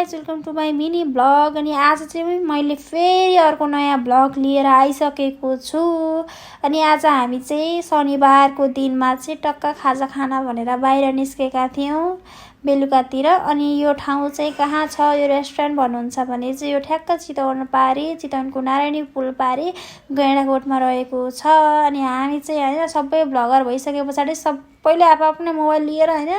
Guys, welcome to my mini vlog. अनि आज चाहिँ मैले फेरि अर्को नयाँ ब्लग लिएर आइसकेको छु। अनि आज हामी चाहिँ शनिबारको दिनमा चाहिँ टक्क खाजा खाना भनेर बाहिर निस्केका थियौँ बेलुकातिर। अनि यो ठाउँ चाहिँ कहाँ छ, यो रेस्टुरेन्ट भन्नुहुन्छ भने चाहिँ यो ठ्याक्क चितवनको नारायणी पुल पारी गैँडाकोटमा रहेको छ। अनि हामी चाहिँ होइन सबै ब्लगर भइसके पछाडि सबैले आफ्नो मोबाइल लिएर होइन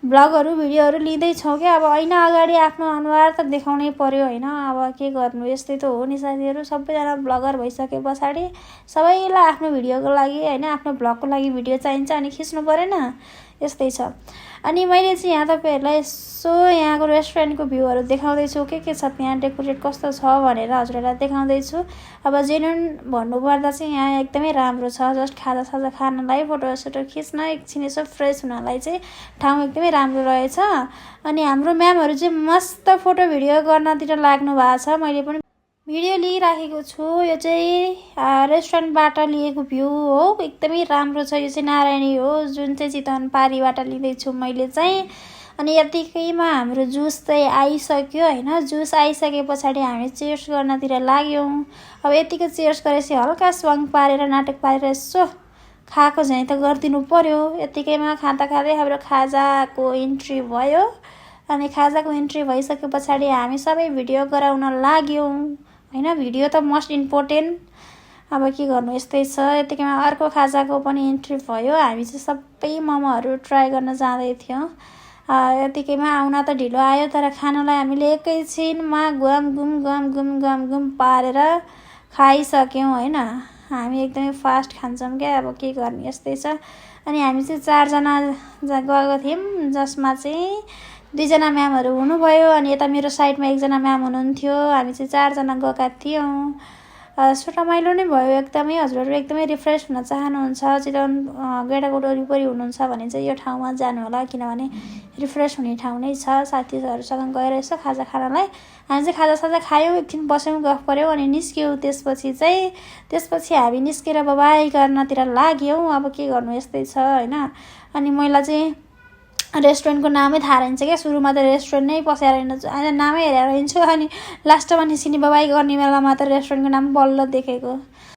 ब्लगहरू भिडियोहरू लिँदैछौँ क्या। अब होइन अगाडि आफ्नो अनुहार त देखाउनै पर्यो होइन, अब के गर्नु, यस्तै त हो नि साथीहरू। सबैजना ब्लगर भइसके पछाडि सबैलाई आफ्नो भिडियोको लागि होइन आफ्नो ब्लगको लागि भिडियो चाहिन्छ, अनि खिच्नु परेन, यस्तै छ। अनि मैले चाहिँ यहाँ तपाईँहरूलाई यसो यहाँको रेस्टुरेन्टको भ्यूहरू देखाउँदैछु, के छ त्यहाँ, डेकोरेट कस्तो छ भनेर हजुरहरूलाई देखाउँदैछु। अब जेन्युन भन्नुपर्दा चाहिँ यहाँ एकदमै राम्रो छ। जस्ट खाजासाजा खानलाई, फोटोसोटो खिच्न, एकछिन यसो फ्रेस हुनलाई चाहिँ ठाउँ एकदमै राम्रो रहेछ। अनि हाम्रो म्यामहरू चाहिँ मस्त फोटो भिडियो गर्नतिर लाग्नु भएको छ। मैले पनि भिडियो लिइराखेको छु। यो चाहिँ रेस्टुरेन्टबाट लिएको भ्यू हो, एकदमै राम्रो छ। यो चाहिँ नारायणी हो, जुन चाहिँ चितवन पारीबाट लिँदैछु मैले चाहिँ। अनि यतिकैमा हाम्रो जुस चाहिँ आइसक्यो होइन। जुस आइसके पछाडि हामी चेयर्स गर्नतिर लाग्यौँ। अब यतिको चेयर्स गरेपछि हल्का स्वाङ पारेर नाटक पारेर यसो खाएको झैँ त गरिदिनु पर्यो। यतिकैमा खाँदा खाँदै हाम्रो खाजाको इन्ट्री भयो। अनि खाजाको इन्ट्री भइसके पछाडि हामी सबै भिडियो गराउन लाग्यौँ होइन। भिडियो त मोस्ट इम्पोर्टेन्ट, अब के गर्नु, यस्तै छ। यतिकैमा अर्को खाजाको पनि इन्ट्री भयो। हामी चाहिँ सबै मोमोहरू ट्राई गर्न जाँदै थियौँ। यतिकैमा आउन त ढिलो आयो, तर खानलाई हामीले एकैछिनमा गम गुम पारेर खाइसक्यौँ होइन। हामी एकदमै फास्ट खान्छौँ क्या, अब के गर्ने, यस्तै छ। अनि हामी चाहिँ 4 जना गएको थियौँ, जसमा चाहिँ 2 जना म्यामहरू हुनुभयो। अनि यता मेरो साइडमा 1 जना म्याम हुनुहुन्थ्यो। हामी चाहिँ 4 जना गएका थियौँ। सो रमाइलो नै भयो एकदमै। हजुरहरू एकदमै रिफ्रेस हुन चाहनुहुन्छ, चितवन गैँडाकोट वरिपरि हुनुहुन्छ भने चाहिँ यो ठाउँमा जानु होला, किनभने रिफ्रेस हुने ठाउँ नै छ। साथीहरूसँग गएर यसो खाजा खानलाई हामी चाहिँ खाजासाजा खायौँ, एकछिन बस्यौँ, गफ गऱ्यौँ, अनि निस्क्यौँ। त्यसपछि हामी निस्केर बबाई गर्नतिर लाग्यौँ। अब के गर्नु, यस्तै छ होइन। अनि मैले चाहिँ रेस्टुरेन्टको नामै थाहा रहन्छ क्या, सुरुमा त रेस्टुरेन्ट नै पसेर हिँड्छु, होइन नामै हेरेर हिँड्छु। अनि लास्टमा निस्किने बबाई गर्ने बेलामा त रेस्टुरेन्टको नाम बल्ल देखेको।